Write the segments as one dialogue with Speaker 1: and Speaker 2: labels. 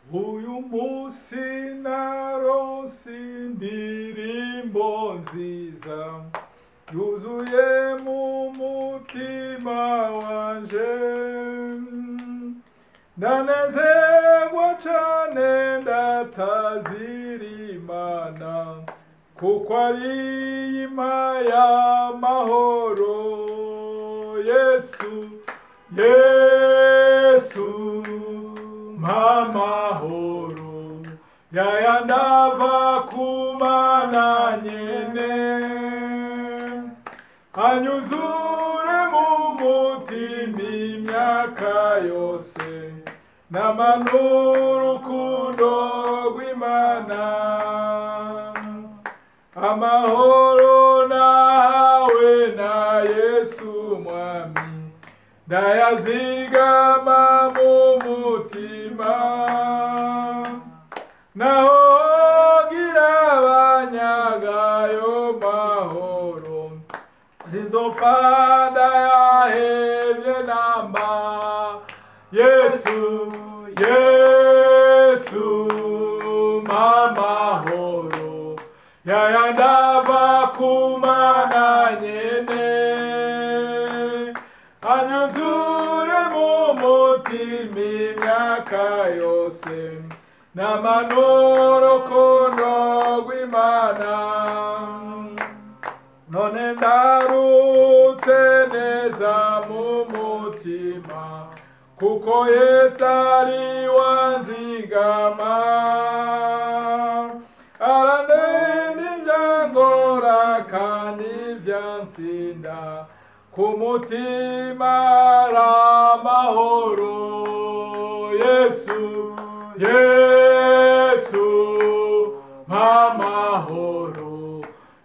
Speaker 1: Uyu munsi naronse indirimbo nziza yuzuye mu mutima wanje, ndanezerwa cane ndatazira Imana, kuko ari impaye amahoro. Yesu, Yesu, mpa amahoro yayandi ava ku Mana nyene, anyuzure mu mutima imyaka yose, namanura urukundo rw'Imana. Amahoro nahawe na Yesu Mwami, ndayazigama mu mutima, naho hogira abanyagayo mahoro, sinzopfa ndayahevye namba. Yesu, Yesu, mpa amahoro yayandi ava ku Mana nyene, anyuzure mu mutima imyaka yose, namanura urukundo rw'Imana. None ndarutse neza mu mutima, kuko Yesu ari wanzigama, arandinda ivyangora kandi ivyansinda, ku mutima ari amahoro. Yesu, Yesu, mpa amahoro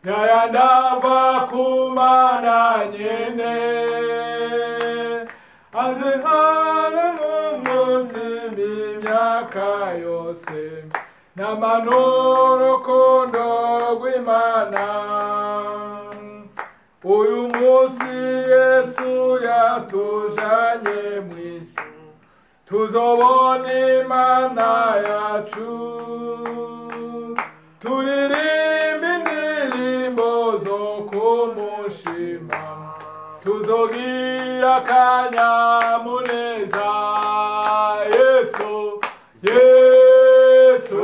Speaker 1: yayandi ava ku Mana nyene, anzihane mu mutima imyaka yose, namanura urukundo rw'Imana. Uyu munsi Yesu yatujanye mw'ijuru, tuzobona Imana yacu, turirimba indirimbo zo kumushima, tuzogira akanyamuneza. Yesu, Yesu,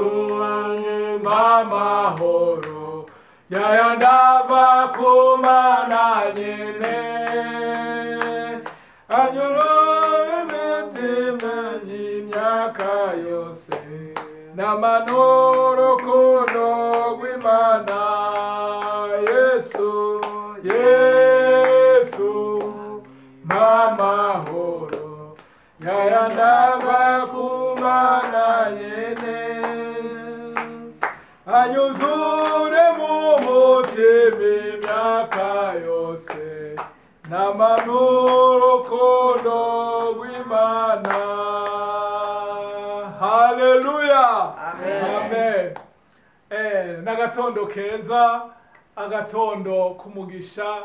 Speaker 1: mpa amahoro yayandi ava ku Mana nyene, anyurure imitima y'imyaka yose, namanura urukundo rw'Imana. Yesu, Yesu, mpa amahoro yayandi ava ku Mana nyene, anyuzure mu mutima imyaka yose, namanura urukundo rw'Imana. Haleluya,
Speaker 2: Amen.
Speaker 1: Amen. N'agatondo keza, agatondo k'umugisha,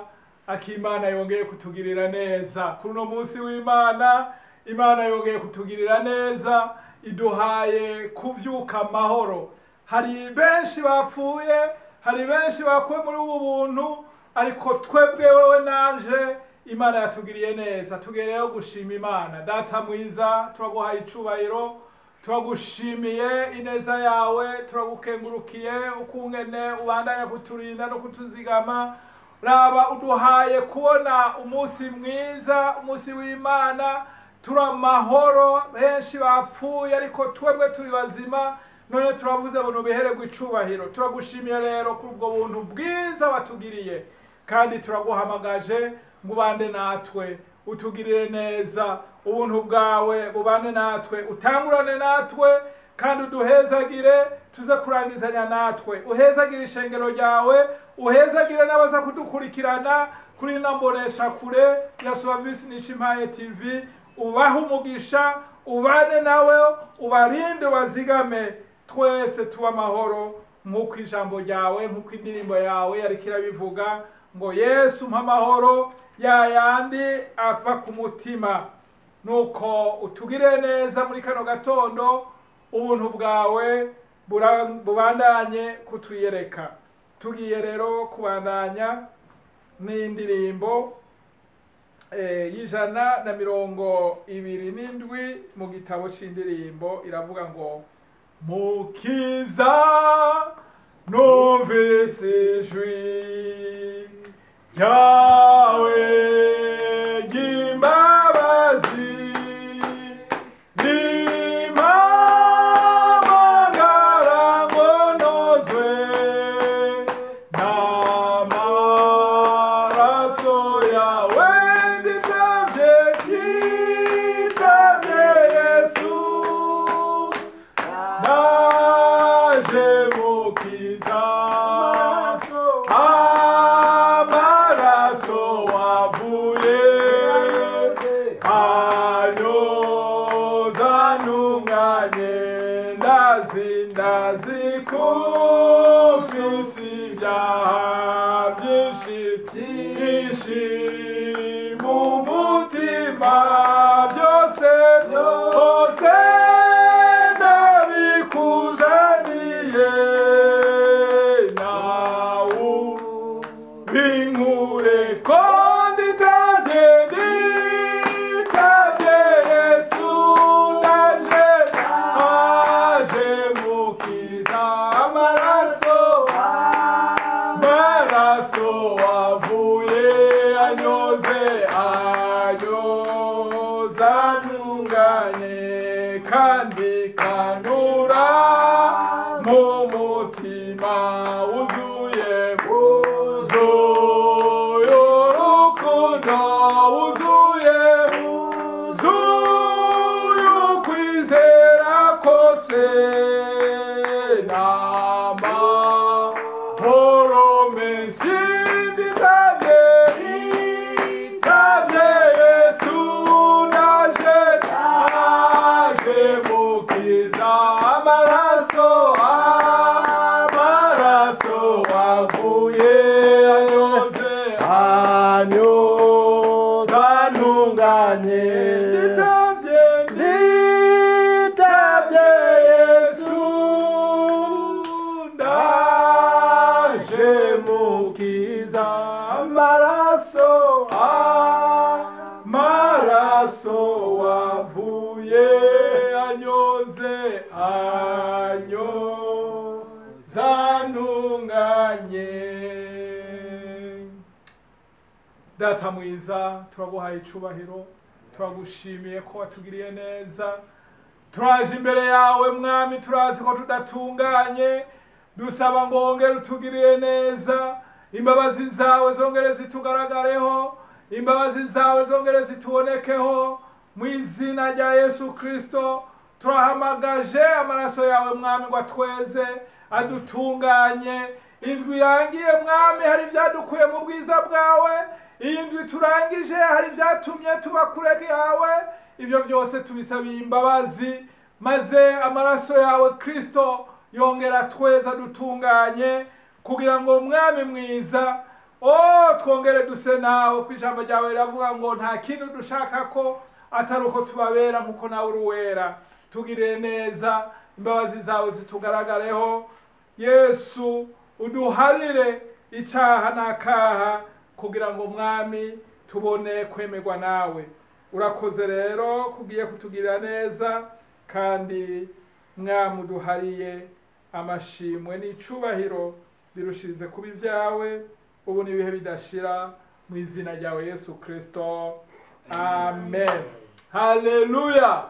Speaker 1: akimana yongeye kutugirira neza kuri uno munsi w'Imana. Imana yongeye kutugirira neza, iduhaye kuvyuka amahoro. Hari benshi bapfuye, hari benshi bakuwe muri ubu buntu, ariko twebwe wewe nanje Imana yatugiriye neza. Tugereyo gushima Imana. Data mwiza, turaguhaye icubahiro, turagushimiye ineza yawe, turagukengurukiye ukungene ubandanya kuturinda no kutuzigama. Raba uduhaye kubona umunsi mwiza, umunsi w'Imana, turi amahoro. Benshi bapfuye ariko twebwe turi bazima, none turavuze ngo nubihererwe icubahiro. Turagushimiye rero kuri ubwo buntu bwiza watugiriye, kandi turaguhamagaje ngo ubande natwe, utugirire neza, ubuntu bwawe bubane natwe, utangurane natwe, kandi uduhezagire tuze kurangizanya natwe. Uhezagire ishengero ryawe, uhezagire n'abaza kudukurikirana kuri ino mboneshakure ya Suwavisi Nishimpaye TV, ubahe umugisha, ubane nawe, ubarinde, ubazigame, twese tuba amahoro nk'uko ijambo ryawe, nk'uko indirimbo yawe yariko irabivuga ngo Yesu mpa amahoro yayandi ava ku mutima. Nuko utugire neza muri kano gatondo, Ubuntu bwawe bubandanye kutwiyereka. Tugiye rero kubandanya n'indirimbo 127 mu gitabo c'indirimbo, iravuga ngo Mukiza numvise ijwi ryawe ry'imbabazi rimpamagara ngo nozwe n'amaraso yawe, nditavye yitavye Yesu, naje Mukiza, amaraso wavuye anyoza ntunganye, ndazi ndazi kufise ibyaha byinshi byinshi mu mutima, byose byose ndabikuzaniye, nawe binkure ko nditavye nditavye Yesu, ndaje aje Mukiza, amaraso amaraso wavuye anyoze anyoza ntunganye, kandi kanura mu mutima wuzuye wuzuye urukundo, wuzuye wuzuye ukwizera kose, n'amahoro menshi nditavye nditavye Yesu, ndaje ndaje Mukiza, amaraso amaraso wavuye anyoze
Speaker 2: anyoza ntunganye,
Speaker 1: nditavye
Speaker 2: nditavye
Speaker 1: Yesu, ndaje Mukiza, amaraso amaraso wavuye anyoze anyoza ntunganye. Data mwiza, turaguhaye icubahiro, turagushimiye ko watugiriye neza. Turaje imbere yawe Mwami, turazi ko tudatunganye, dusaba ngo wongere utugirire neza, imbabazi zawe zongere zitugaragareho, imbabazi zawe zongere zitubonekeho, mu izina rya Yesu Kristo. Turahamagaje amaraso yawe Mwami ngo atweze, adutunganye. Indwi irangiye Mwami hari ibyadukuye mu bwiza bwawe, iyi ndwi turangije hari ibyatumye tuba kure yawe, ibyo byose tubisabiye imbabazi, maze amaraso yawe Kristo yongera tweza dutunganye, kugira ngo Mwami mwiza twongere duse nawe, ku ijambo ryawe riravuga ngo nta kintu dushaka ko atari uko tubabera nkuko nawe uri uwera. Tugirire neza, imbabazi zawe zitugaragareho Yesu, uduharire icaha n'akaha, kugira ngo Mwami tubone kwemerwa nawe. Urakoze rero kugiye kutugirira neza, kandi Mwami uduhariye amashimwe n'icubahiro birushirize kuba ibyawe ubu n'ibihe bidashira, mu izina ryawe Yesu Kristo, amen. Haleluya.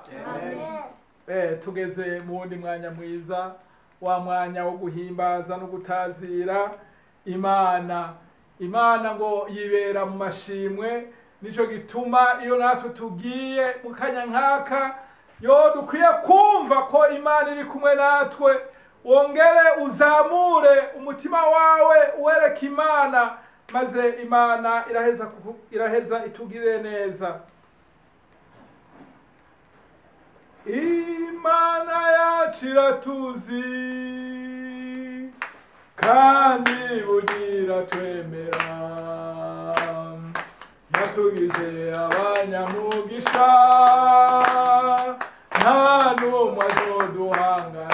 Speaker 1: Tugeze mu wundi mwanya mwiza, wa mwanya wo guhimbaza no gutazira Imana. Imana ngo yibera mu mashimwe, nico gituma iyo natwe tugiye mu kanya nkaka yo dukwiye kumva ko Imana iri kumwe natwe. Wongere uzamure umutima wawe uwereke Imana, maze Imana iraheza itugirire neza. Imana yacu iratuzi kandi bugira twemera, yatugize abanyamugisha, nta n'umwe azoduhana. azoduhangana.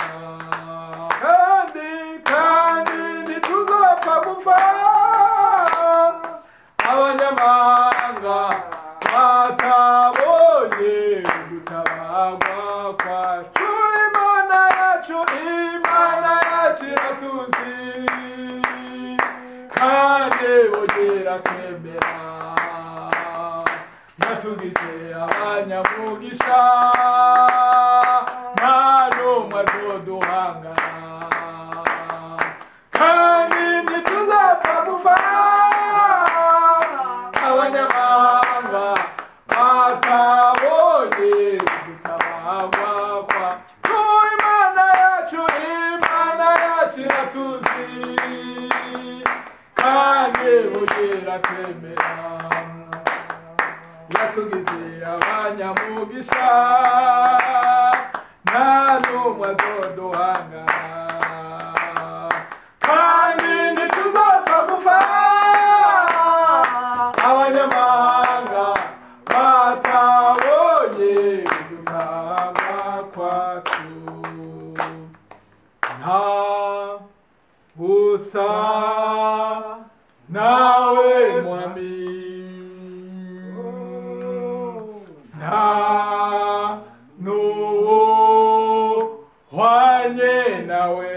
Speaker 1: Kandi kandi ntituzapfa gupfa, abanyamahanga batabonye gutabarwa kwacu. Imana yacu, Imana yacu iratuzi, kandi bugira twemera, yatugize abanyamugisha, nta n'umwe azoduhangana. Kandi ntituzapfa gupfa, abanyamahanga batabonye gutabarwa kwacu. Imana yacu, Imana yacu iratuzi, kandi bugira twemera, yatugize abanyamugisha, nta n'umwe azoduhangana. Kandi ntituzapfa gupfa, abanyamahanga batabonye gutabarwa kwacu. Nta busa nawe mwami, nta n'uwo hwanye nawe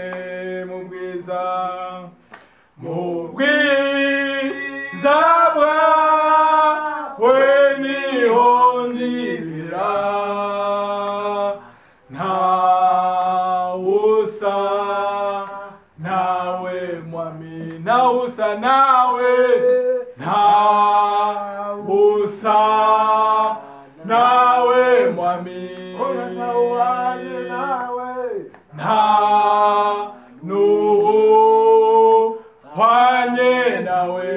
Speaker 1: mu bwiza, mu bwiza bwawe niho nibera, nta usa nawe mwami, nta usa nawe, nta usa nawe mwami, nta n'uwo hwanye nawe,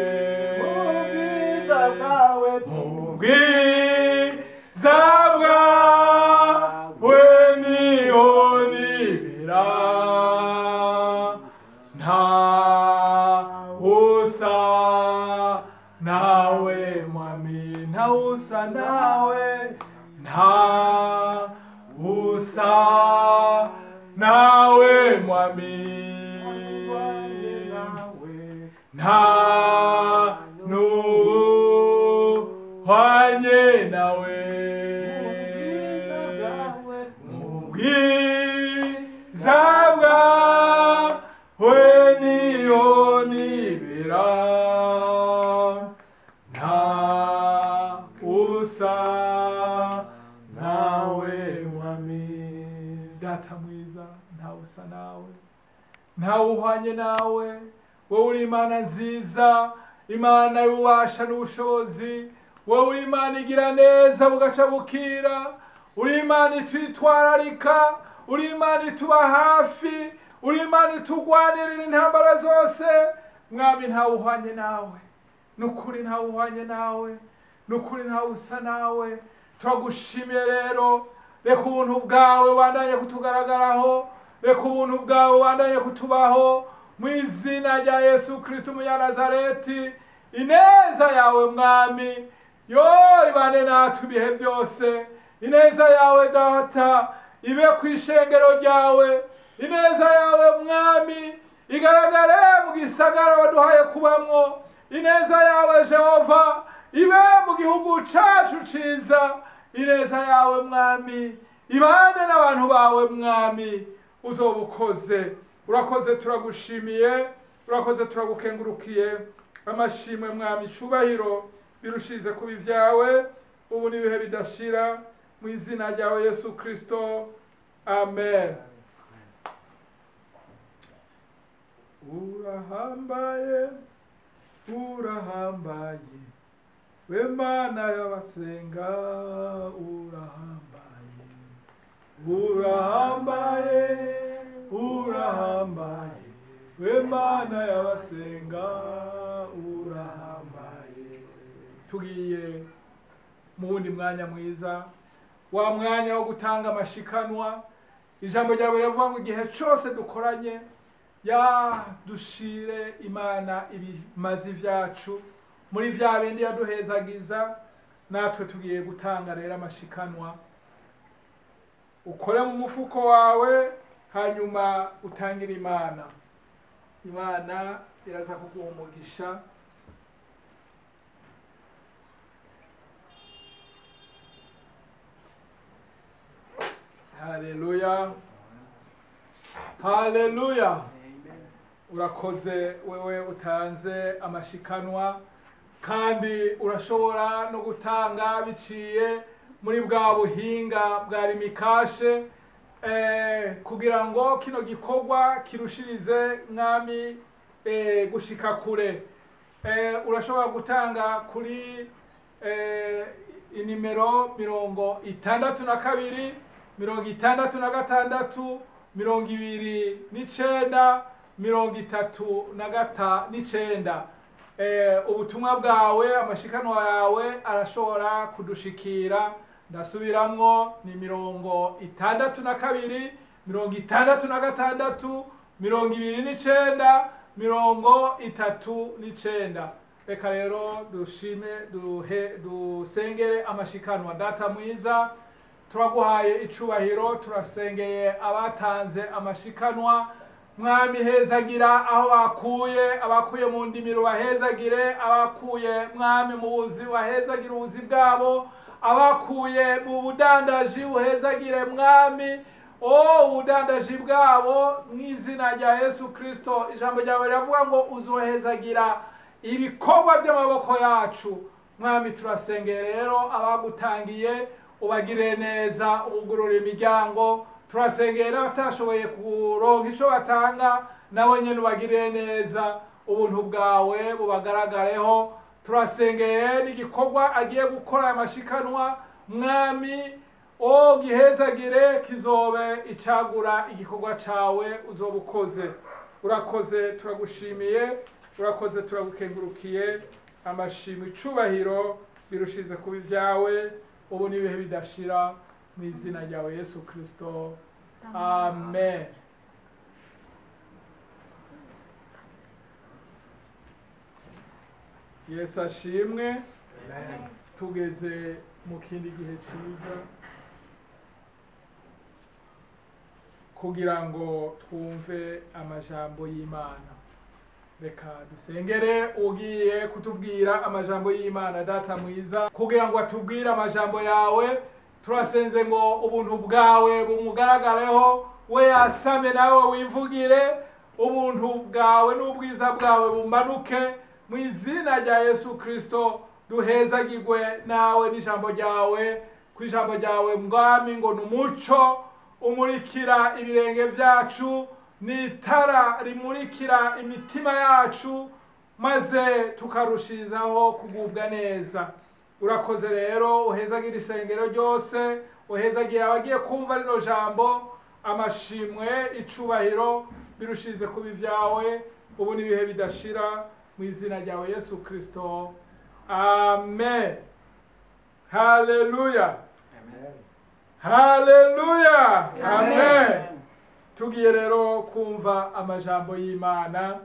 Speaker 1: mu bwiza bwawe niho nibera, nta usa nawe mwami, nta usa nawe, nta usa nawe mwami, nta n'uwo hwanye nawe, mu bwiza bwawe niho nibera, nta usa nawe mwami. Data mwiza, nta usa nawe, ntawe uhwanye nawe, wowe uri Imana nziza, Imana y'ububasha n'ubushobozi, wowe uri Imana igira neza bugaca bukira, uri Imana itwitwararika, uri Imana ituba hafi, uri Imana itugwanirira intambara zose. Mwami, ntawe uhwanye nawe, nukuri ntawe uhwanye nawe, nukuri ntawe usa nawe. Turagushimiye rero, reka ubuntu bwawe bubandanye kutugaragaraho, reka ubuntu bwawe bubandanye kutubaho, mu izina rya Yesu Kristo umunyanazareti. Ineza yawe mwami yo ibane natwe ibihe byose, ineza yawe Data ibe ku ishengero ryawe, ineza yawe mwami igaragare mu gisagara waduhaye kubamwo, ineza yawe Jehova ibe mu gihugu cacu ciza, ineza yawe mwami ibane n'abantu bawe mwami. Uzobukoze, urakoze, turagushimiye, urakoze, turagukengurukiye. Amashimwe mwami, icubahiro birushize kuba ivyawe ubu n'ibihe bidashira, mu izina ryawe Yesu Kristo, amen. Urahambaye, urahambaye, we Mana y'abatsenga, urahambaye, urahambaye, urahambaye, we Mana y'abasenga, urahambaye. Tugiye mu wundi mwanya mwiza, wa mwanya wo gutanga amashikanwa. Ijambo ryawe riravuga ngo igihe cose dukoranye yadushire Imana ibimazi vyacu muri vya bindi yaduhezagiza. Natwe tugiye gutanga rero amashikanwa. Ukore mu mufuko wawe, hanyuma utangire Imana. Imana iraza kuguha umugisha. Haleluya, haleluya. Urakoze wewe utanze amashikanwa, kandi urashobora no gutanga biciye muri bwa buhinga bwa Lumicash, kugira ngo kino gikorwa kirushirize mwami gushika kure. Urashobora gutanga kuri inimero 62 66 29 39. Ubutumwa bwawe, amashikanwa yawe arashobora kudushikira. Ndasubiramwo, ni 62 66 29 39. Reka rero dushime, duhe, dusengere amashikanwa. Data mwiza, turaguhaye icubahiro, turasengeye abatanze amashikanwa. Mwami, hezagira aho bakuye, abakuye mu ndimiro bahezagire, abakuye mwami mu buzi bahezagire ubuzi bwabo, abakuye mu budandaji uhezagire mwami ubudandaji bwabo, mu izina rya Yesu Kristo. Ijambo ryawe riravuga ngo uzohezagira ibikorwa by'amaboko yacu. Mwami, turasengeye rero abagutangiye, ubagire neza, ubugurure imiryango. Turasengera abatashoboye kuronka ico batanga, nabo nyene ubagirire neza, ubuntu bwawe bubagaragareho. Turasengeye n'igikorwa agiye gukora amashikanwa, mwami gihezagire, kizobe icagura igikorwa cawe uzoba ukoze. Urakoze, turagushimiye, urakoze, turagukengurukiye. Amashimwe, icubahiro birushize kuba ivyawe ubu n'ibihe bidashira, mu izina ryawe Yesu Kristo, amen. Yesu ashimwe. Tugeze mu kindi gihe ciza kugira ngo twumve amajambo y'Imana. Reka dusengere ugiye kutubwira amajambo y'Imana. Data mwiza, kugira ngo atubwire amajambo yawe, turasenze ngo ubuntu bwawe bumugaragareho, we yasame nawe wivugire, ubuntu bwawe n'ubwiza bwawe bumanuke mu izina rya Yesu Kristo. Duhezagirwe nawe n'ijambo ryawe, ku ijambo ryawe mwami ngo ni umuco umurikira ibirenge vyacu, ni itara rimurikira imitima yacu, maze tukarushirizaho kugubwa neza. Urakoze rero, uhezagira isengero ryose, uhezagira abagiye kumva rino jambo. Amashimwe, icubahiro birushize kuba ivyawe ubu n'ibihe bidashira, mu izina ryawe Yesu Kristo, amen. Haleluya, haleluya, amen. Tugiye rero kumva amajambo y'Imana.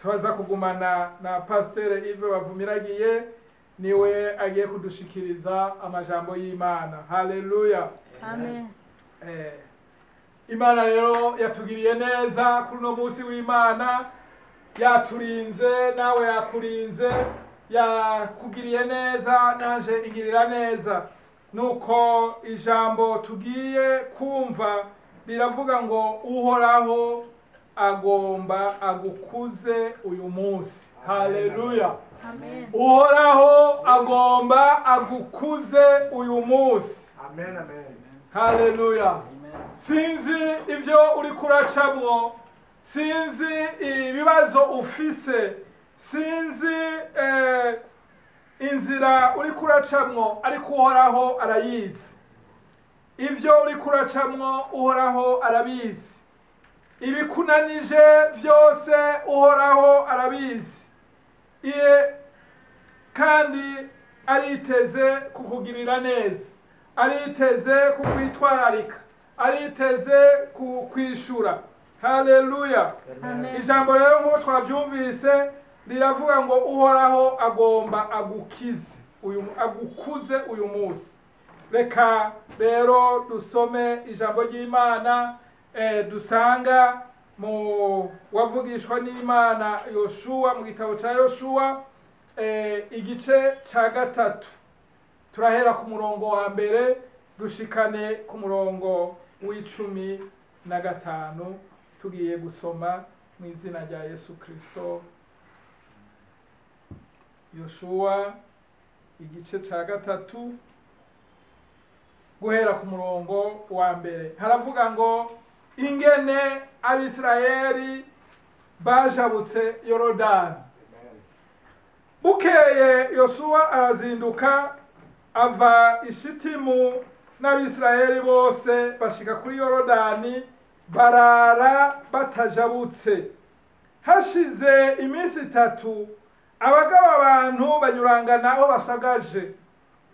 Speaker 1: Turaza kugumana na Pasteur Yves Bavumiragiye, niwe agiye kudushikiriza amajambo y'Imana. Haleluya,
Speaker 3: amen.
Speaker 1: Imana rero yatugiriye neza kuri uno munsi w'Imana, yaturinze, nawe yakurinze, yakugiriye neza, nanje ingirira neza. Nuko ijambo tugiye kumva riravuga ngo Uhoraho agomba agukuze uyu munsi. Haleluya,
Speaker 3: amen.
Speaker 1: Uhoraho agomba agukuze uyu munsi.
Speaker 2: Amen, amen.
Speaker 1: Haleluya. Sinzi ivyo uri kuracamwo, sinzi ibibazo ufise, sinzi inzira uri kuracamwo, ariko Uhoraho arayizi. Ivyo uri kuracamwo Uhoraho arabizi. Ibikunanije vyose Uhoraho arabizi. Iye kandi ariteze kukugirira neza, ariteze kukwitwararika, ariteze kukwishura. Haleluya. Ijambo rero nk'uko twavyumvise riravuga ngo Uhoraho agomba agukize. uyu agukuze uyu munsi. Reka rero dusome ijambo ry'Imana dusanga mu wavugishwa n'Imana Yoshuwa, mu gitabo cya Yoshuwa igice cya 3. Turahera ku murongo wa 1 dushikane ku murongo w'15. Tugiye gusoma mu izina rya Yesu Kristo. Yoshuwa igice cya 3 guhera ku murongo wa 1 haravuga ngo ingene Abisirayeli bajabutse Yorodani. Bukeye Yosuwa arazinduka ava i Shitimu n'Abisirayeli bose bashika kuri Yorodani, barara batajabutse. Hashize iminsi 3 abagabo abantu banyurangana aho bashagaje,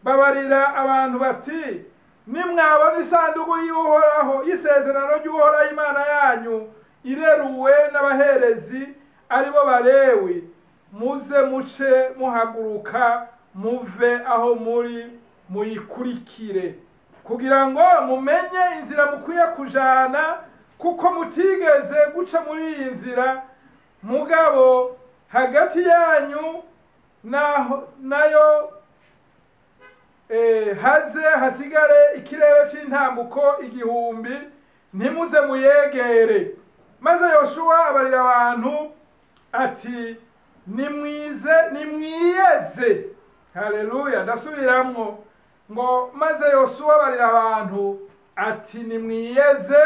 Speaker 1: babarira abantu bati: nimwabona isanduku y'Uhoraho y'isezerano ry'Uhoraho Imana yanyu ireruwe n'abaherezi aribo Balewi, muze muce muhaguruka muve aho muri muyikurikire, kugira ngo mumenye inzira mukwiye kujana, kuko mutigeze guca muri iyi nzira. Mugabo hagati yanyu nayo haze hasigare ikirere c'intambuko 1000, ntimuze muyegere. Maze Yoshuwa abarira abantu ati: nimwize, nimwiyeze. Haleluya. Ndasubiramwo ngo maze Yosuwa abarira abantu ati: nimwiyeze,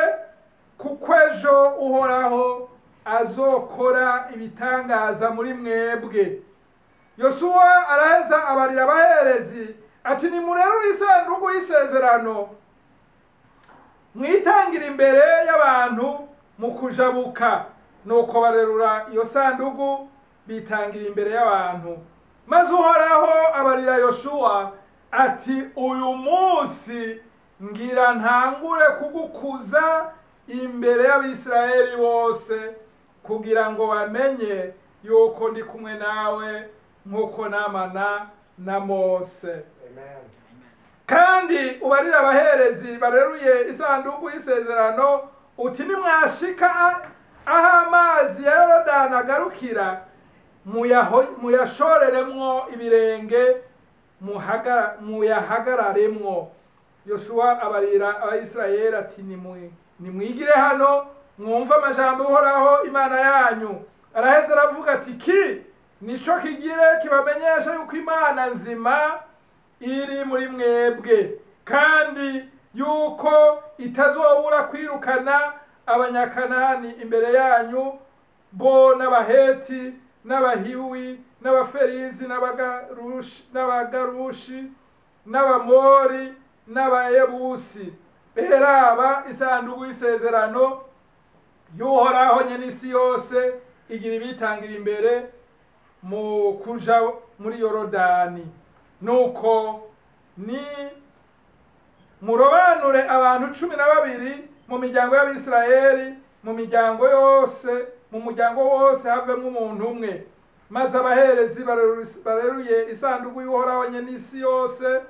Speaker 1: kuko ejo Uhoraho azokora ibitangaza muri mwebwe. Yosuwa araheza abarira abaherezi ati: nimurerure isanduku y'isezerano, mwitangira imbere y'abantu mu kujabuka. Nuko barerura iyo sanduku bitangira imbere y'abantu. Maze Uhoraho abarira Yoshuwa ati: uyu munsi ngira ntangure kugukuza imbere y'Abisirayeli bose, kugira ngo bamenye yuko ndi kumwe nawe nk'uko namana na Mose.
Speaker 2: Amen.
Speaker 1: Kandi ubarira abaherezi bareruye isanduku y'isezerano uti: nimwashika aho amazi ya Yorodani agarukira, muyashoreremwo ibirenge, muyahagararemwo. Yosuwa abarira Abayisirayeli ati: nimwigire hano mwumve amajambo Uhoraho Imana yanyu. Araheza aravuga ati: ki nico kigire kibamenyesha yuko Imana nzima iri muri mwebwe, kandi yuko itazobura kwirukana Abanyakanani imbere yanyu, bo n'Abaheti n'Abahiwi n'Abaferizi n'Abagarushi n'Abamori n'Abayebusi. Eraba isanduku y'isezerano y'Uhoraho nyene isi yose igira ibitangira imbere mu kuja muri Yorodani. Nuko ni murobanure abantu 12 mu miryango y'Abisirayeli, mu miryango yose, mu muryango wose havemo umuntu umwe. Maze abaherezi bareruye isanduku y'Uhoraho nyene isi yose,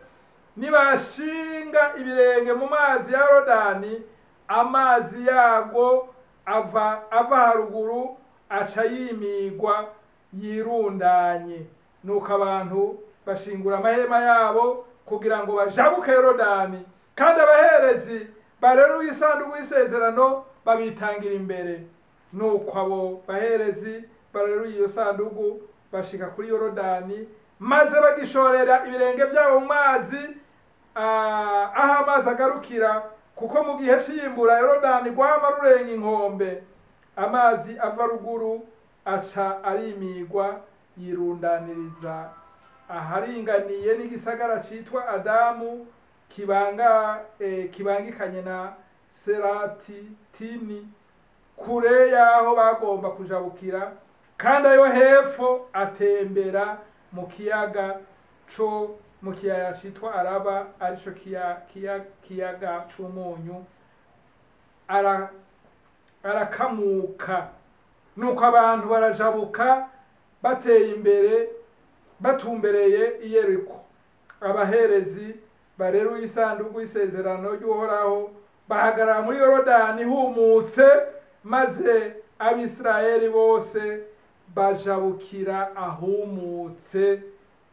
Speaker 1: nibashinga ibirenge mu mazi ya Yorodani, amazi yago ava haruguru aca yimigwa yirundanye. Nuko abantu bashingura amahema yabo kugira ngo bajabuke Yorodani, kandi abaherezi bareruye isanduku y'isezerano babitangira imbere. Nuko abo baherezi bareruye iyo sanduku bashika kuri Yorodani, maze bagishorera ibirenge byabo mu mazi aho amazi agarukira, kuko mu gihe c'iyimbura Yorodani rwama rurenga inkombe. Amazi ava ruguru aca arimigwa yirundaniriza aharinganiye n'igisagara citwa Adamu, kibangikanye na Serati Tini, kure yaho bagomba kujabukira. Kandi ayo hepfo atembera mu kiyaga co mu kiyaya citwa Araba, arico kiyaga c'umunyu, arakamuka. Nuko abantu barajabuka bateye imbere batumbereye i Yeriko. Abaherezi bareruye isanduku y'isezerano ry'Uhoraho bahagarara muri Yorodani humutse, maze Abisirayeli bose bajabukira ahumutse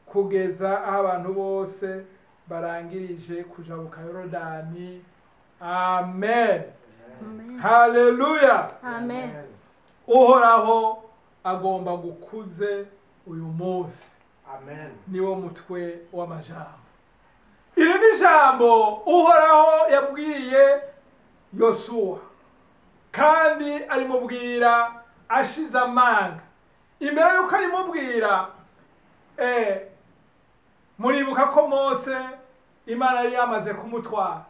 Speaker 1: kugeza aho abantu bose barangirije kujabuka Yorodani. Amen. Haleluya.
Speaker 3: Amen.
Speaker 1: Uhoraho agomba gukuze uyu munsi.
Speaker 2: Amen.
Speaker 1: Niwo mutwe w'amajambo. Iri ni ijambo Uhoraho yabwiye Yosuwa, kandi arimubwira ashize amanga. Imbere yuko arimubwira, muribuka ko Mose Imana yari yamaze kumutwara,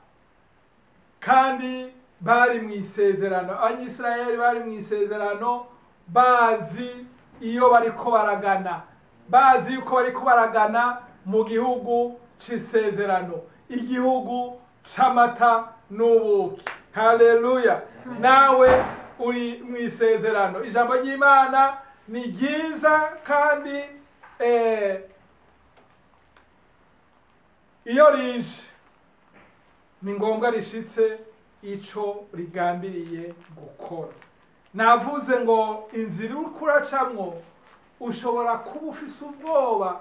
Speaker 1: kandi bari mu isezerano. Abanyisirayeli bari mu isezerano, bazi iyo bariko baragana, bazi yuko bariko baragana mu gihugu c'isezerano, igihugu c'amata n'ubuki. Haleluya. Nawe uri mu isezerano. Ijambo ry'Imana ni ryiza, kandi iyo rije ni ngombwa rishitse ico rigambiriye gukora. Navuze ngo inzira uriko uracamwo ushobora kuba ufise ubwoba,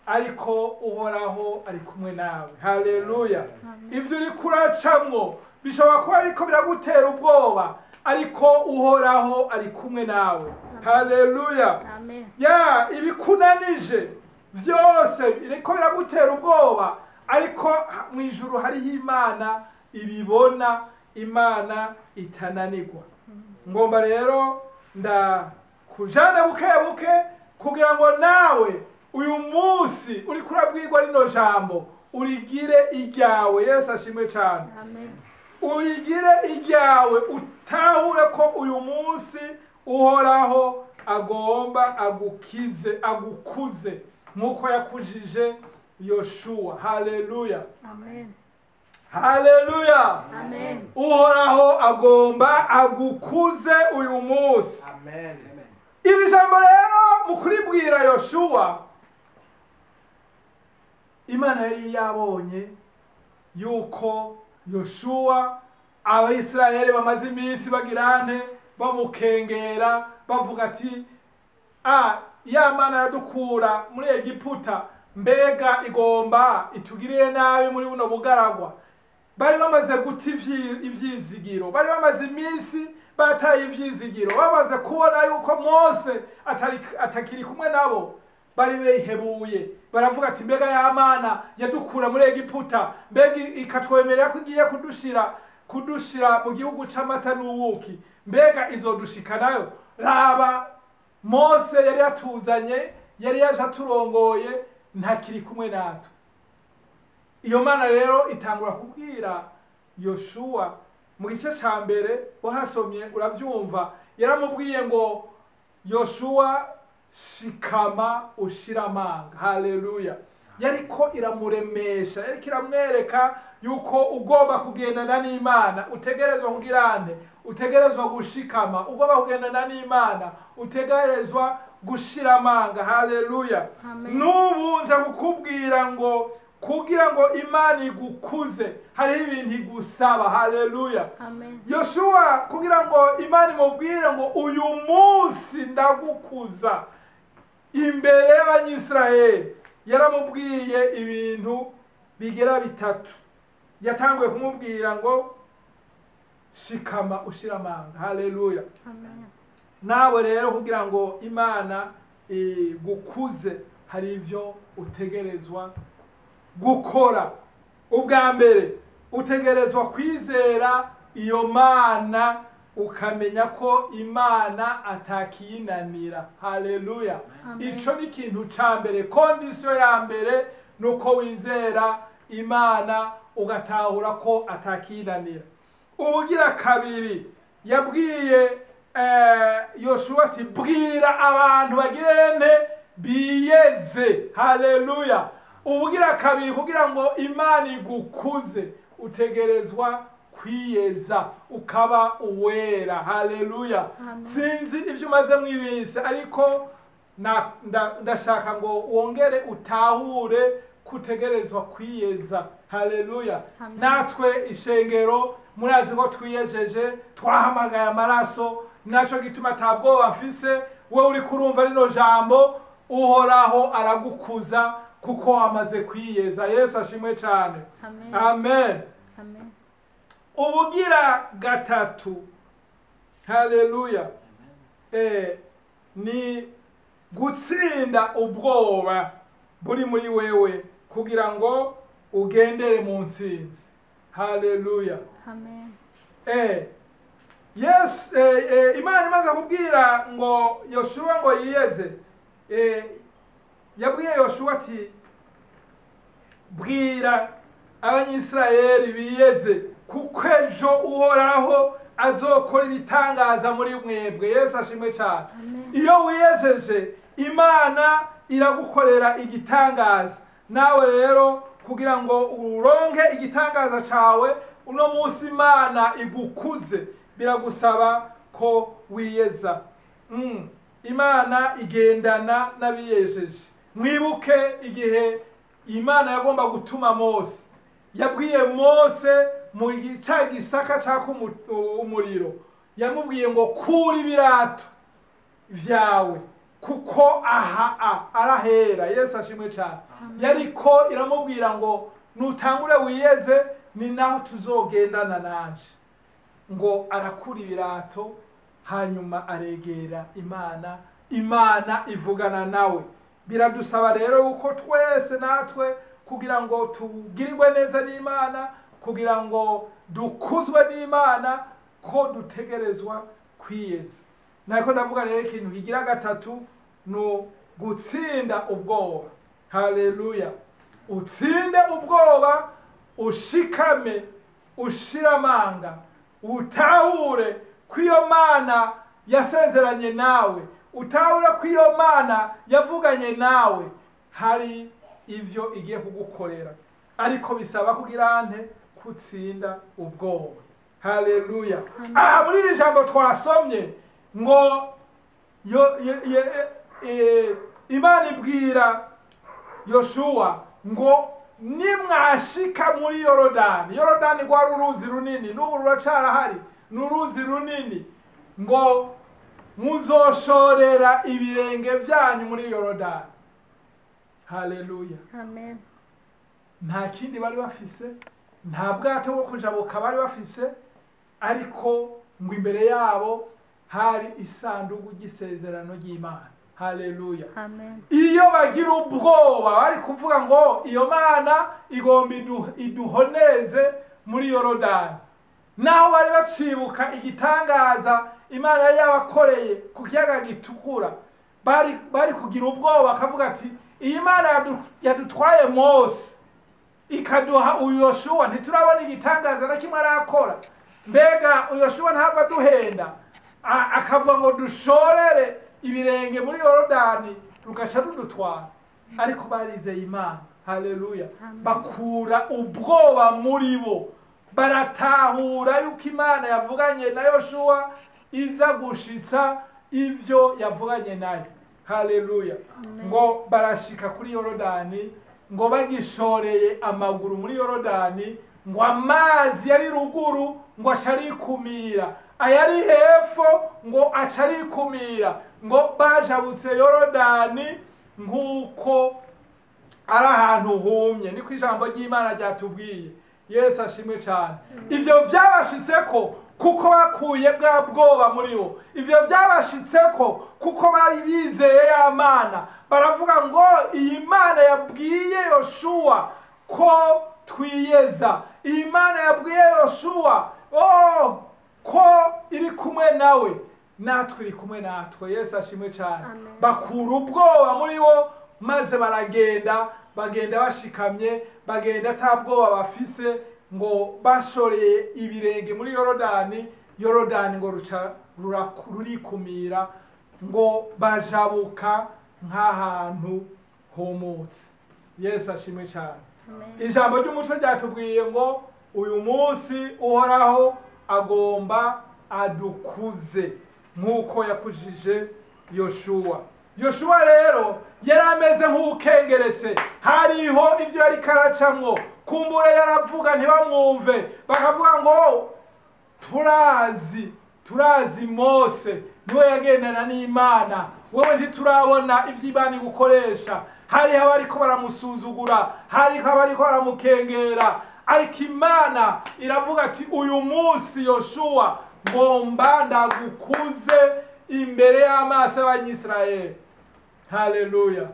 Speaker 1: ariko Uhoraho ari kumwe nawe. Haleluya. Ivyo uriko uracamwo bishobora kuba ariko biragutera ubwoba, ariko Uhoraho ari kumwe nawe. Haleluya. Ya ibikunanije vyose biriko biragutera ubwoba, ariko mu ijuru hariho Imana ibibona, Imana itananirwa. Ngomba rero ndakujana buke buke kugira ngo nawe uyu munsi uriko urabwirwa rino jambo urigire iryawe. Yesu ashimwe cyane.
Speaker 3: Amen.
Speaker 1: Urigire iryawe, utahure ko uyu munsi Uhoraho agomba agukize, agukuze nk'uko yakujije Yoshuwa. Haleluya.
Speaker 3: Amen.
Speaker 1: Haleluya.
Speaker 3: Amen.
Speaker 1: Uhoraho agomba agukuze uyu munsi.
Speaker 2: Amen.
Speaker 1: Iri jambo rero mu kuribwira Yoshuwa, Imana yari yabonye yuko Yoshuwa Abayisiraheli bamaze iminsi bagirane bamukengera, bavuga ati ya Mana yadukura muri Egiputa, mbega igomba itugirire nabi muri buno bugaragwa. Bari bamaze guta ivyizigiro, bari bamaze iminsi bataye ivyizigiro, bamaze kubona yuko Mose atakiri kumwe nabo, bari bihebuye. Baravuga ati mbega ya Mana yadukura muri Egiputa, mbega ikatwemerera ko igiye kudushira mu gihugu c'amata n'ubuki, mbega izodushika nayo? Raba, Mose yari yatuzanye, yari yaje aturongoye, ntakiri kumwe natwe. Iyo Mana rero itangura kubwira Yoshuwa mu gice ca mbere, wahasomye uravyumva, yaramubwiye ngo Yoshuwa shikama ushira amanga. Haleluya. Yariko iramuremesha, yariko iramwereka yuko ugomba kugendana n'Imana, utegerezwa kugirane, utegerezwa gushikama, ugomba kugendana n'Imana, utegerezwa gushira amanga. Haleluya. N'ubu nja kukubwira ngo kugira ngo Imana igukuze hariho ibintu igusaba. Haleluya. Yoshuwa kugira ngo Imana imubwire ngo uyu munsi ndagukuza imbere y'Abanyisiraheli, yaramubwiye ibintu bigera bitatu. Yatanguye kumubwira ngo shikama ushira amanga. Haleluya. Nawe rero kugira ngo Imana igukuze hari ivyo utegerezwa gukora. Ubwa mbere utegerezwa kwizera iyo Mana, ukamenya ko Imana atakiyinanira. Haleluya. Ico ni ikintu ca mbere, kondisiyo ya mbere nuko wizera Imana ugatahura ko atakiyinanira. Ubugira kabiri yabwiye Yoshuwa ati bwira abantu bagirene biyeze. Haleluya. Ubugira kabiri kugira ngo Imana igukuze utegerezwa kwiyeza ukaba uwera. Haleluya. Sinzi ivyo umaze mwibise, ariko ndashaka ngo wongere utahure Kutegerezwa kwiyeza. Haleluya. Natwe ishengero murazi ko twiyejeje, twahamagaye amaraso, naco gituma atabwoba mfise. We uri kurumva rino jambo, Uhoraho aragukuza kuko amaze kwiyeza. Yesu ashimwe cyane. Amen. Amen. Ubugira gatatu, haleluya, ni gutsinda ubwoba buri muri wewe kugira ngo ugendere mu ntsinzi. Haleluya.
Speaker 3: Amen.
Speaker 1: Yes, Imana imaze kubwira ngo Yoshuwa ngo yiyeze, yabwiye Yoshuwa ati bwira Abanyisirayeli biyeze kuko ejo Uhoraho azokora ibitangaza muri mwebwe. Yesu ashimwe cyane. Iyo wiyejeje, Imana iragukorera igitangaza. Nawe rero kugira ngo uronke igitangaza cawe uno munsi Imana igukuze, biragusaba ko wiyeza. Imana igendana n'abiyejeje. Mwibuke igihe Imana yagomba gutuma Mose, yabwiye Mose mu ca gisaka caka umuriro, yamubwiye ngo kura ibirato vyawe kuko aha arahera. Yesu ashimwe cyane. Yariko iramubwira ngo nutangure wiyeze, ni naho tuzogendana nanje. Ngo arakura ibirato, hanyuma aregera Imana, Imana ivugana nawe. Biradusaba rero uko twese natwe kugira ngo tugirirwe neza n'Imana, kugira ngo dukuzwe n'Imana, ko dutegerezwa kwiyeza. Nako ndavuga rero ikintu kigira gatatu no gutsinda ubwoba. Haleluya. Utsinde ubwoba, ushikame, ushiramanga, utahure kw'iyo Mana yasezeranye nawe, utahure kw'iyo Mana yavuganye nawe, hari ivyo igiye kugukorera. Ariko bisaba kugira nte kutsinda ubwoba. Haleluya. Aha muri iri jambo twasomye ngo Imana ibwira Yoshuwa ngo nimwashika muri Yorodani. Yorodani rwari uruzi runini, n'ubu ruracarahari, ni uruzi runini. Ngo muzoshorera ibirenge vyanyu muri Yorodani. Haleluya.
Speaker 3: Amen.
Speaker 1: Nta kindi bari bafise, nta bwato bwo kujabuka bari bafise, ariko ngo imbere yabo hari isanduku ry'isezerano ry'Imana. Haleluya.
Speaker 3: Amen.
Speaker 1: Iyo bagira ubwoba bari kuvuga ngo iyo Mana igomba iduhoneze muri Yorodani. Naho bari bacibuka igitangaza Imana yari yabakoreye ku kiyaga gitukura, bari kugira ubwoba bakavuga ati iyi Mana yadutwaye Mose ikaduha uyu Yoshuwa, ntiturabona igitangaza na kimwe arakora. Mbega Yoshuwa ntabwo aduhenda akavuga ngo dushorere ibirenge muri Yorodani rugaca rudutwara. Ariko barizeye Imana. Haleluya. Bakura ubwoba muri bo, baratahura yuko Imana yavuganye na Yoshuwa iza gushitsa ivyo yavuganye nayo. Haleluya. Ngo barashika kuri Yorodani, ngo bagishoreye amaguru muri Yorodani, ngo amazi yari ruguru ngo acarikumira, ayari hepfo ngo acarikumira, ngo bajabutse Yorodani nk'uko ari ahantu humye. Niko ijambo ry'Imana ryatubwiye. Yesu ashimwe cyane. Ivyo vyabashitseko kuko bakuye bwa bwoba muri bo. Ivyo byabashitseko kuko bari bizeye ya Mana. Baravuga ngo iyi Mana yabwiye Yoshuwa ko twiyeza, iyi Mana yabwiye Yoshuwa ko iri kumwe nawe, natwe iri kumwe natwe. Yesu ashimwe cyane. Bakura ubwoba muri bo maze baragenda, bagenda bashikamye, bagenda ata bwoba bafise, ngo bashoreye ibirenge muri Yorodani. Yorodani ngo ruca rurikumira, ngo bajabuka nk'ahantu humutse. Yesu ashimwe cyane. Ijambo ry'umuco ryatubwiye ngo uyu munsi Uhoraho agomba adukuze nk'uko yakujije Yoshuwa. Yoshuwa rero yari ameze nk'ukengeretse, hariho ivyo yari karacamwo, kumbure yaravuga ntibamwumve, bakavuga ngo turazi Mose niwe yagendana n'Imana, wewe ntiturabona ivyo Imana igukoresha. Hariho abariko baramusuzugura, hariho abariko baramukengera, ariko Imana iravuga ati uyu munsi Yoshuwa ngomba ndagukuze imbere y'amaso y'Abanyisirayeli. Haleluya.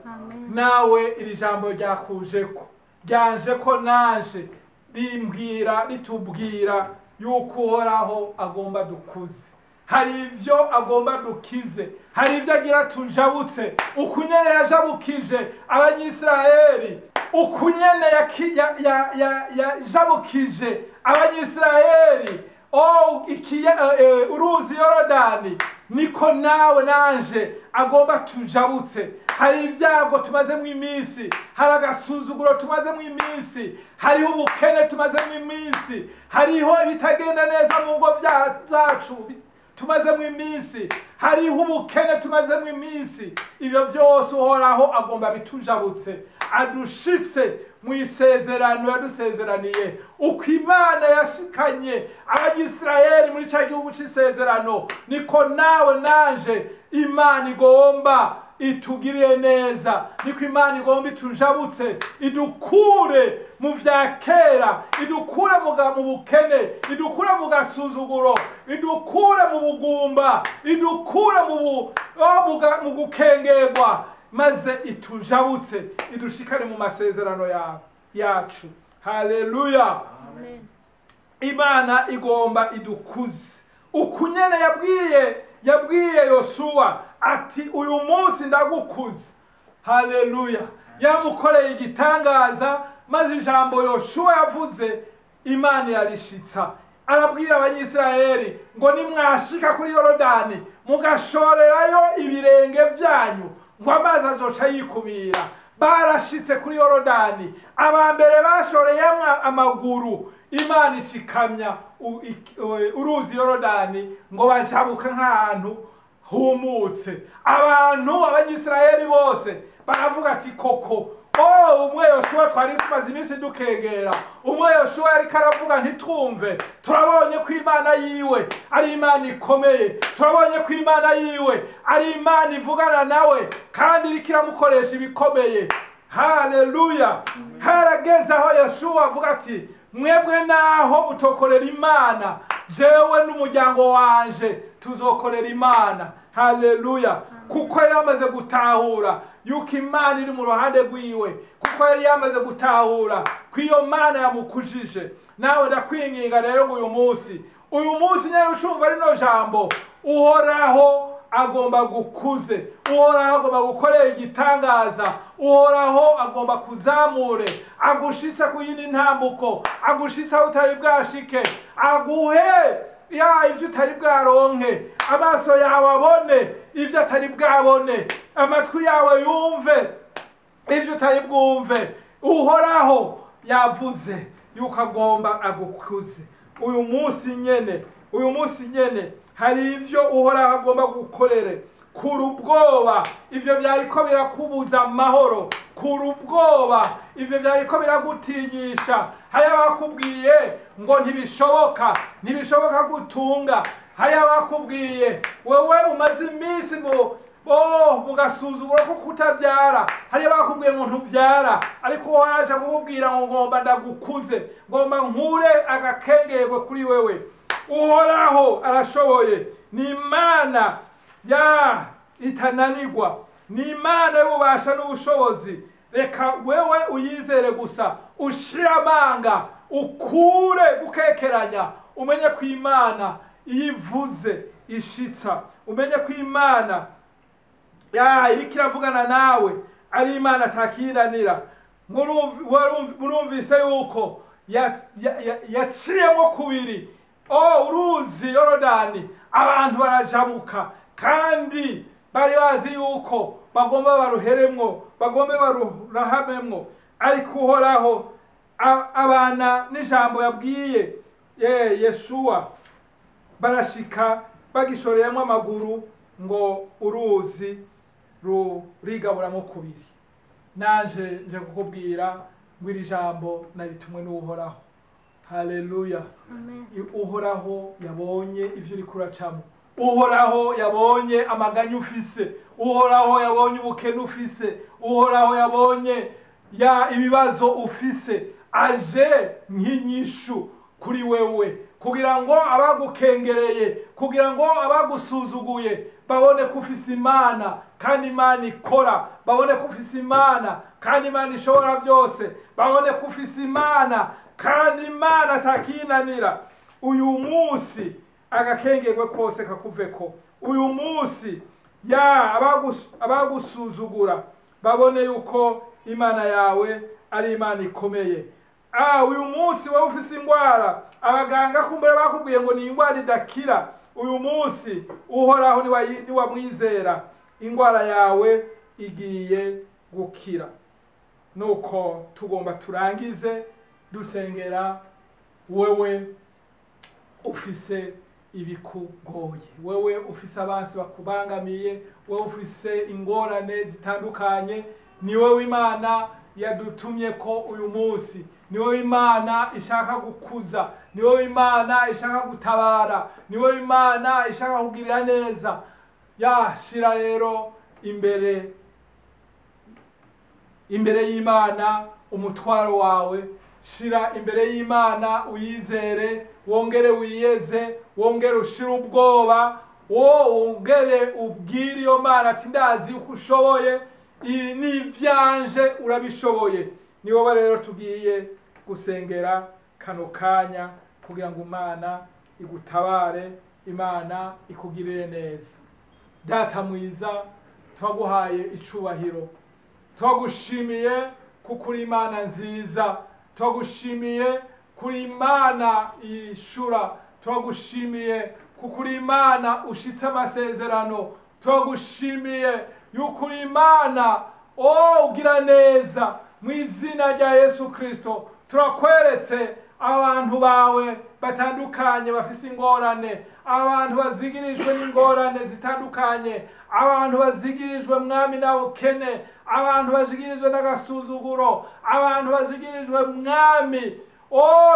Speaker 1: Nawe iri jambo ryakujeko, ryanje ko nanje rimbwira, ritubwira yuko Uhoraho agomba dukuze. Hari ivyo agomba dukize, hari ivyo agira tujabutse. Ukunyene yajabukije Abanyisirayeli, ukunyene yajabukije Abanyisirayeli uruzi Yorodani, niko nawe nanje agomba tujabutse. Hari ibyago tumazemo iminsi, hari agasuzuguro tumazemo iminsi, hariho ubukene tumazemo iminsi, hariho ibitagenda neza mu ngo zacu tumazemo iminsi, hariho ubukene tumazemo iminsi. Ibyo byose Uhoraho agomba bitujabutse, adushitse mu isezerano yadusezeraniye. Uko Imana yashikanye Abanyisirayeli muri cya gihugu c'isezerano, niko nawe nanje Imana igomba itugirire neza, niko Imana igomba itujabutse, idukure mu vya kera, idukure mu bukene, idukure mu gasuzuguro, idukure mu bugumba, idukure mu gukengerwa, maze itujabutse, idushikane mu masezerano yacu. Haleluya. Imana igomba idukuze. Ukunyene yabwiye Yoshuwa ati uyu munsi ndagukuze. Haleluya. Yamukoreye igitangaza, maze ijambo Yoshuwa yavuze Imana irarishitsa. Arabwira Abanyisirayeli ngo nimwashika kuri Yorodani mugashorerayo ibirenge vyanyu, ngo amazi azoca yikubira. Barashitse kuri Yorodani, abambere bashoreyemwo amaguru, Imana ishikamya uruzi Yorodani ngo bajabuka nk'ahantu humutse. Abantu Abanyisirayeli bose baravuga ati koko umwe Yoshuwa twari tumaze iminsi dukengera, umwe Yoshuwa yariko aravuga ntitwumve, turabonye ko Imana yiwe ari Imana ikomeye, turabonye ko Imana yiwe ari Imana ivugana nawe kandi iriko iramukoresha ibikomeye. Haleluya. Harageze aho Yoshuwa avuga ati mwebwe naho mutokorera Imana, jewe n'umuryango wanje tuzokorera Imana. Haleluya. Kuko yari yamaze gutahura yuko Imana iri mu ruhande rwiwe, kuko yari yamaze gutahura ko iyo Mana yamukujije. Nawe ndakwinginga rero ngo uyu munsi nyene ucumva rino jambo, Uhoraho agomba gukuze, Uhoraho agomba gukorera igitangaza, Uhoraho agomba kuzamure, agushitse ku yindi ntambuko, agushitse aho utari bwashike, aguhe ya ivyo utari bwaronke, amaso yawe abone ivyo atari bwabone, amatwi yawe yumve ivyo utari bwumve. Uhoraho yavuze yuko agomba agukuze. Uyu munsi nyene hari ivyo Uhoraho agomba gukorere. Kura ubwoba ivyo vyariko birakubuza amahoro, kura ubwoba ivyo vyariko biragutinyisha. Hari abakubwiye ngo ntibishoboka, ntibishoboka gutunga. Hari abakubwiye wewe umaze iminsi mu gasuzuguro ko kutavyara. Hari abakubwiye ngo ntuvyara, ariko waje kukubwira ngo ngomba ndagukuze, ngomba nkure agakengerwe kuri wewe. Uhoraho arashoboye, ni Imana ya itananirwa, ni Imana y'ububasha n'ubushobozi. Reka wewe uyizere gusa, ushire amanga, ukure gukekeranya, umenye ko Imana iyivuze ishitsa, umenye ko Imana ya iriko iravugana nawe ari Imana atakinanira. Murumvise yuko yaciyemo kubiri uruzi Yorodani, abantu barajabuka, kandi bari bazi yuko bagomba baruheremwo, bagomba barurahamemwo, ariko Uhoraho abana n'ijambo yabwiye Yeshuwa, barashika bagishoreyemo amaguru ngo uruzi rurigaburamo kubiri. Nanje nje kukubwira ngo iri jambo naritumwe n'Uhoraho. Haleluya.
Speaker 3: Amen.
Speaker 1: Uhoraho yabonye ivyo uriko uracamo, Uhoraho yabonye amaganya ufise, Uhoraho yabonye ubukene ufise, Uhoraho yabonye ya ibibazo ufise, aje nk'inyishu kuri wewe, kugira ngo abagukengereye, kugira ngo abagusuzuguye babone ko ufise Imana kandi Imana ikora, babone ko ufise Imana kandi Imana ishobora byose, babone ko ufise Imana kandi Imana atakinanira. Uyu munsi agakengerwe kose kakuveko. Uyu munsi ya abagusuzugura babone yuko Imana yawe ari Imana ikomeye. Uyu munsi wowe ufise ingwara, abaganga kumbura bakubwiye ngo ni ingwara idakira, uyu munsi Uhoraho niwamwizera, ingwara yawe igiye gukira. Nuko tugomba turangize dusengera wewe ufise ibikugoye, wewe ufise abansi bakubangamiye, wewe ufise ingorane zitandukanye. Ni wewe Imana yadutumye ko uyu munsi, ni wewe Imana ishaka gukuza, ni wewe Imana ishaka gutabara, ni wewe Imana ishaka kugirira neza. Yashira rero imbere y'Imana umutwaro wawe, shira imbere y'Imana uyizere, wongere wiyeze, wongere ushire ubwoba, wongere ubwire iyo Mana ati ndazi uko ushoboye, n'ivyanje urabishoboye. Ni wowe rero tugiye gusengera kano kanya kugira ngo Imana igutabare, Imana ikugirire neza. Data mwiza, twaguhaye icubahiro, twagushimiye kuko uri Imana nziza, twagushimiye kuri Imana ishura, twagushimiye kuko uri Imana ushitse amasezerano, twagushimiye yuko uri Imana ugira neza. Mu izina rya Yesu Kristo turakweretse abantu bawe batandukanye bafise ingorane, abantu bazigirijwe n'ingorane zitandukanye, abantu bazigirijwe mwami n'ubukene, abantu bazigirijwe n'agasuzuguro, abantu bazigirijwe mwami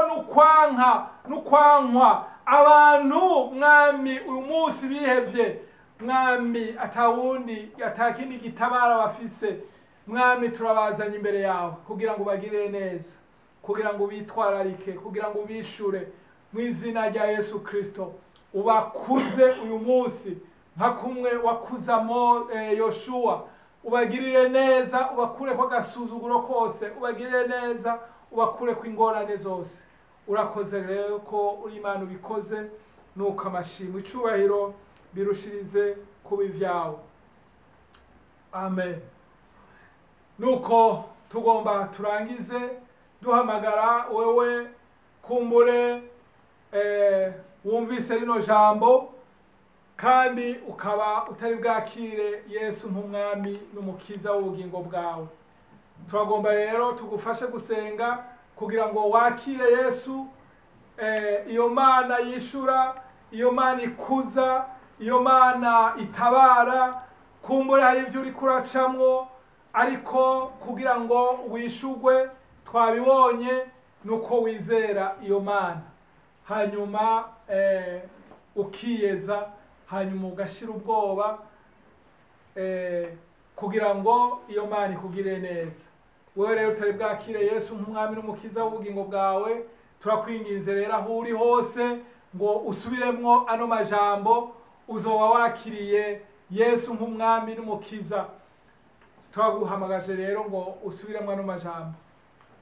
Speaker 1: n'ukwanka n'ukwankwa, abantu mwami uyu munsi bihevye mwami, atawundi atakindi gitabara bafise. Mwami turabazanye imbere yawe kugira ngo bagire neza, kugira ngo bitwararike, kugira ngo bishure. Mu izina rya Yesu Kristo ubakuze uyu munsi nka kumwe wakuzamo Yoshua, ubagirire neza, ubakure ko agasuzuguro kose, ubagirire neza, ubakure ko ingorane zose. Urakoze rero ko uri Imana ubikoze, nuko amashimwe icubahiro birushirize kuba ivyawe. Amen. Nuko tugomba turangize duhamagara wewe kumbure wumvise rino jambo kandi ukaba utari bwakire Yesu nk'umwami n'umukiza w'ubugingo bwawe. Turagomba rero tugufashe gusenga kugira ngo wakire Yesu, iyo Mana yishura, iyo Mana ikuza, iyo Mana itabara. Kumbure hari ivyo uriko uracamwo, ariko kugira ngo wishugwe twabibonye nuko wizera iyo Mana, hanyuma ukiyeza, hanyuma ugashira ubwoba kugira ngo iyo Mana ikugirire neza. Wewe rero utari bwakire Yesu nk'umwami n'umukiza w'ubugingo bwawe, turakwinginze rero aho uri hose ngo usubiremwo ano majambo, uzoba wakiriye Yesu nk'umwami n'umukiza. Twaguhamagaje rero ngo usubiremwo ano majambo.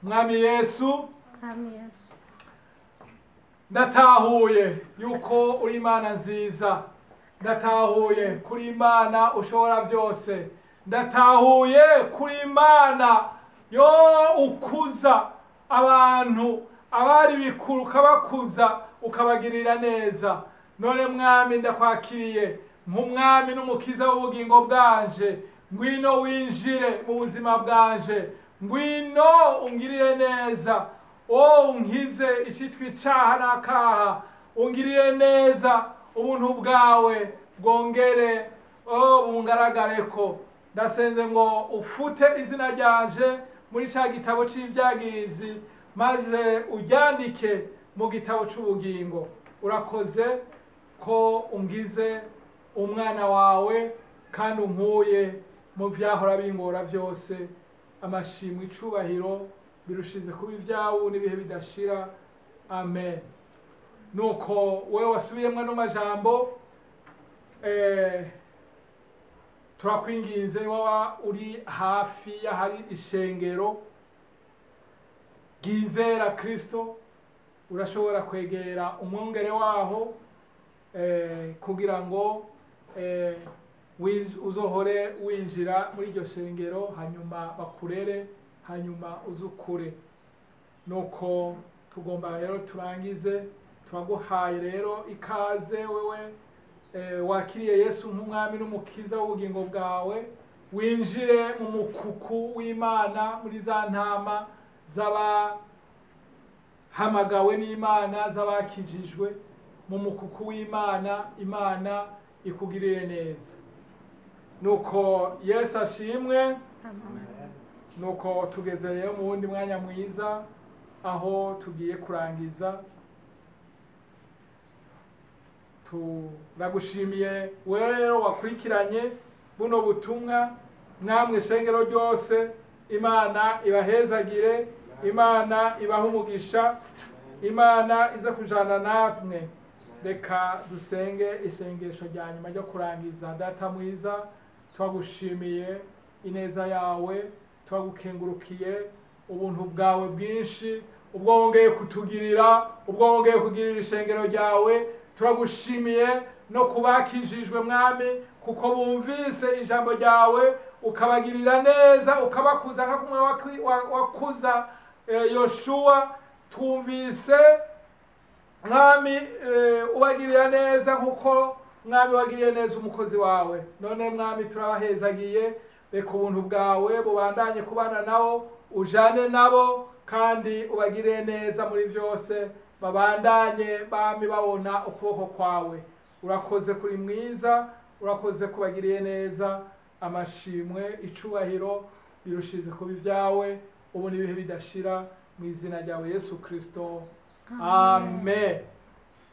Speaker 1: Mwami Yesu,
Speaker 3: Mwami Yesu,
Speaker 1: ndatahuye yuko uri Imana nziza, ndatahuye kuri Imana ushobora byose, ndatahuye kuri Imana yo ukuza abantu abari bikuru ukabakuza ukabagirira neza. None mwami ndakwakiriye nk'umwami n'umukiza w'ubugingo bwanje, ngwino winjire mu buzima bwanje, ngwino ungirire neza, unkize icitwa icaha n'akaha, ungirire neza, ubuntu bwawe bwongere bungaragareko. Ndasenze ngo ufute izina ryanje muri ca gitabo c'ivyagirizi, maze uryandike mu gitabo c'ubugingo. Urakoze ko ungize umwana wawe kandi unkuye mu vyahora bingora vyose. Amashimwe, icubahiro birushize kuba ibyawe n'ibihe bidashira. Amen. Nuko wewe wasubiyemwo ano majambo, turakwinginze, waba uri hafi y'ahari ishengero ryizera Kristo, urashobora kwegera umwungere waho kugira ngo uzohore winjira muri iryo shengero, hanyuma bakurere, hanyuma uzukure. Nuko tugomba rero turangize. Turaguhaye rero ikaze wewe wakiriye Yesu nk'umwami n'umukiza w'ubugingo bwawe, winjire mu mukuku w'Imana, muri za ntama z'abahamagawe n'Imana, z'abakijijwe, mu mukuku w'Imana. Imana ikugirire neza. Nuko Yesu ashimwe. Nuko tugeze rero mu wundi mwanya mwiza aho tugiye kurangiza. Turagushimiye wewe rero wakurikiranye buno butumwa, namwe shengero ryose. Imana ibahezagire, Imana ibahe umugisha, Imana ize kujana namwe. Reka dusenge isengesho rya nyuma ryo kurangiza. Data mwiza, twagushimiye ineza yawe, twagukengurukiye ubuntu bwawe bwinshi, ubwo wongeye kutugirira, ubwo wongeye kugirira ishengero ryawe. Turagushimiye no kubakijijwe Mwami, kuko bumvise ijambo ryawe, ukabagirira neza, ukabakuza nka kumwe wakuza Yoshuwa. Twumvise Mwami ubagirira neza nkuko Mwami wagiriye neza umukozi wawe. None Mwami turabahezagiye, reka ubuntu bwawe bubandanye kubana nabo, ujane nabo, kandi ubagirire neza muri vyose, babandanye bami babona ukuboko kwawe. Urakoze kuri mwiza, urakoze kubagiriye neza. Amashimwe, icubahiro birushize kuba ibyawe ubu n'ibihe bidashira, mu izina ryawe Yesu Kristo, amen.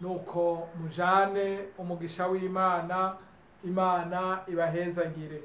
Speaker 1: Nuko mujane umugisha w'Imana, Imana ibahezagire.